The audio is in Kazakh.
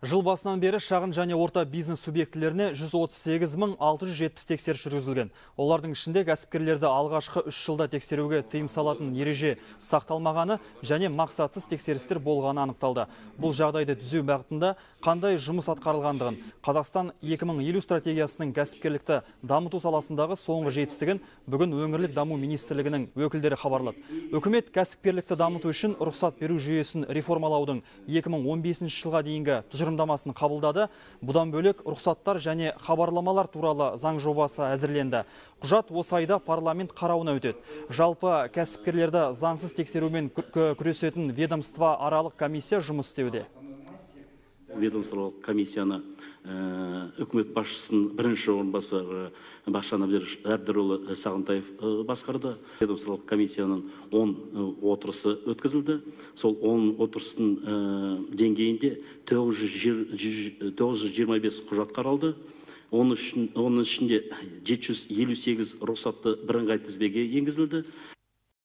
Жыл басынан бері шағын және орта бизнес субъектілеріне 138 670 тексеріс жүргізілген. Олардың ішінде кәсіпкерлерді алғашқы 3 жылда тексеруге тыйым салатын ереже сақталмағаны және мақсатсыз тексерістер болғаны анықталды. Бұл жағдайды түзеу бағытында қандай жұмыс атқарылғандығын, Қазақстан 2050 стратегиясының кәсіпкерлікті дамыту саласындағы соңғы жетістігін бүгін өңірлік даму министрлігінің өкілдері хабарлады. Үкімет кәсіпкерлікті дамыту үшін рұқсат беру жүйесін реформалаудың 2015 жылға дейінгі тұжырымдамасын қабылдады. Бұдан бөлек рұқсаттар және хабарламалар туралы заң жобасы әзірленді. Құжат осы айда парламент қарауына өтеді. Жалпы кәсіпкерлерді заңсыз тексерумен күресетін ведомство аралық комиссия жұмыс істеуде. Ведомстволық комиссияны үкімет басшысының бірінші орынбасары Бақытжан Әбдірұлы Сағынтаев басқарды. Ведомстволық комиссияның 10 отырысы өткізілді. Сол 10 отырыстың деңгейінде 925 құжат қаралды. Оның ішінде 758 рұқсатты бірыңғай тізбеге енгізілді.